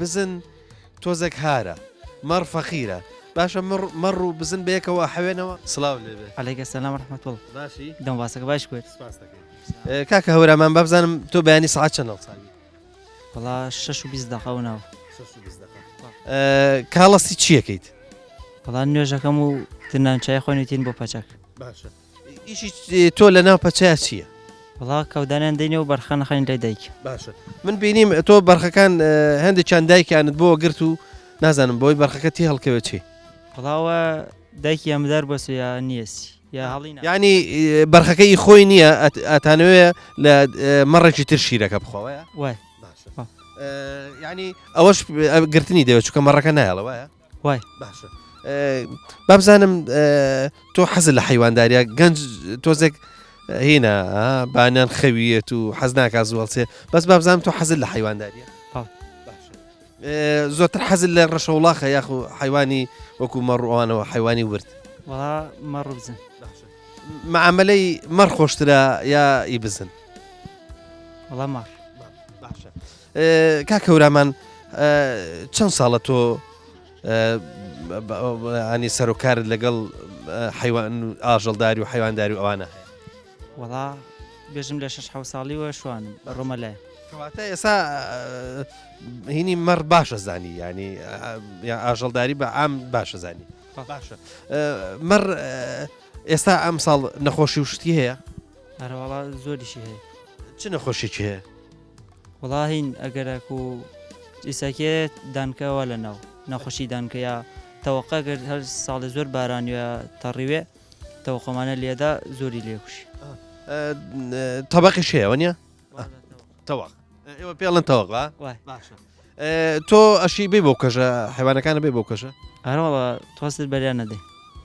بزن تۆزێک هارە، مەڕ فەقیرە. باشە مڕ مەڕ و بزن بەیەکەوە ئەحەوێنەوە؟ سڵاو لێ بێ. علیک سلام رحمت اللە. باشی؟ دەم باسەکە باش کوێت. سپاس دەکەین. کاکە هەورامان بابزانم تۆ بەیانی سەعات چەند هەڵساوی؟ وەڵا 6 و 20 دەقە و ناو. 6 و 20 دەقە. کاڵەستی چیەکەیت؟ وەڵا نوێژەکەم و ترنان چای خۆنیتین بۆ پەچەک. باشە. ئیشی تۆ لە ناو پەچەیا چییە؟ وەڵا کەودانیان دەینێ و بەرخە نەخەین لای دایک. باشە من بینیم تۆ بەرخەکان هەندێکیان دایکیانت بۆ گرت و نازانم بۆی بەرخەکە تی هەڵکەوێت چی؟ وەڵاوە دایکی ئەمدار بەس یا نیەسی یا هەڵی ینی بەرخەکە ئی خۆی نییە ئەتانەوێ لە مەڕێکی تر شیرەکە بخۆوە وای ینی ئەوەش گرتنی دەوێت چونکە مەڕەکە نایەڵە وایە وای باشە بابزانم تۆ حەزت لە حیوانداریە گەنج تۆزێک هینە بانیان خەویەت و حەز ناکا زوو هەڵسێ بەس بابزانم تۆ حەزت لە حیوانداریە زۆرتر حەزت لە ڕەشەوڵاخە یاخو حیوانی وەکو مەڕوانەوە حیوانی ورد وەڵا مەڕ بزن معاملەی مەڕ خۆشترە یا ئی بزن وەڵا مەڕ باشە کاک هەورامان چەند ساڵە تۆ ینی سەرۆکارت لەگەڵ حیوان ئاژەڵداری و حیوانداری و ئەوانە هەیە وەڵا بێژم لە شش حەو ساڵیوە شوانم ڕۆمە لای کەواتە ئێسا هینی مەڕ باشە زانی ینی ئاژەڵداری بە ئام باشە زانی باشە مەڕ ئێستا ئەم ساڵ نەخۆشی و شتی هەیە ئەرەوەڵا زۆریشی هەیە چ نەخۆشیی هەیە وەڵا هین ئەگەرەک و ئیساکێ دانکە وا لە ناو نەخۆشی دانکە یا تەوەقە گەر هەر ساڵێ زۆر بارانوێ تەڕیوێ تەوەقەمانە لێدا زۆری لێکوشی تەبقیش هەیە وەنیە تەوەق ئێوە پێڵن تەوەق باشە تۆ ئەشی بێ بۆ کەژە حیوانەکانە بێ بۆ کەژە ئەرەوە تۆستر بەریان نەدەی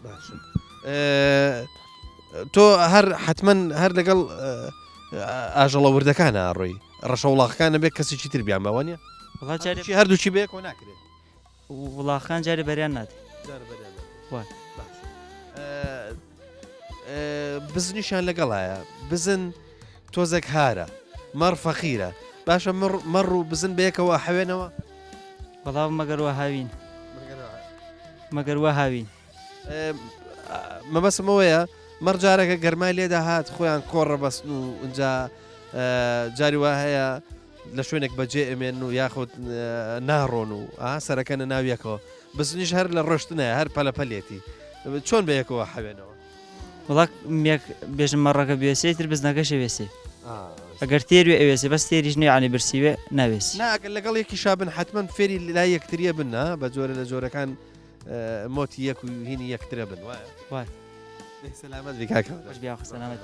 باشە تۆ هەر حتمما هەر لەگەڵ ئاژەڵە وردەکانە ڕۆی ڕەشەوڵاخەکانە بێ کەسێکی تر بیان بەوە نیە هەردووکی بەیەکەوە ناکرێت وڵاخان جارێ بەریان نادێ بزنیشان لەگەڵایە بزن تۆزێک هارە مەڕ فەقیرە باشە مەڕ و بزن بەیەکەوە حەوێنەوە وەڵام مەگەر وە هاوین مەگەر وە هاوین مەبەستم ئەوەیە مەڕ جارەکە گەرمای لێدا هات خۆیان کۆڕە بەستن و ئینجا جاری وا هەیە لە شوێنێک بەجێ ئەمێن و یاخود ناڕۆن و سەرەکەنە ناویەکەوە بزنیش هەر لە ڕۆشتنە هەر پەلەپەلێتی چۆن بە یەکەوە حەوێنەوە وڵا مێک بێژم مەڕەکە بێسێ تر بزنەکەشە وێسێ ئەگەر تێر وێ ئەوێسێ بەس تێریش نیە یانی برسیوێ ناوێسی نا ئەگەر لەگەڵ یەکی شابن حتمما فێری لای یەکتریە بن نا بە جۆرە لە جۆرەکان مۆتی یەک و هینی یەکترە بن وایە وای سەلامەت بی کاکە خۆش بی ئاخ سەلامەت.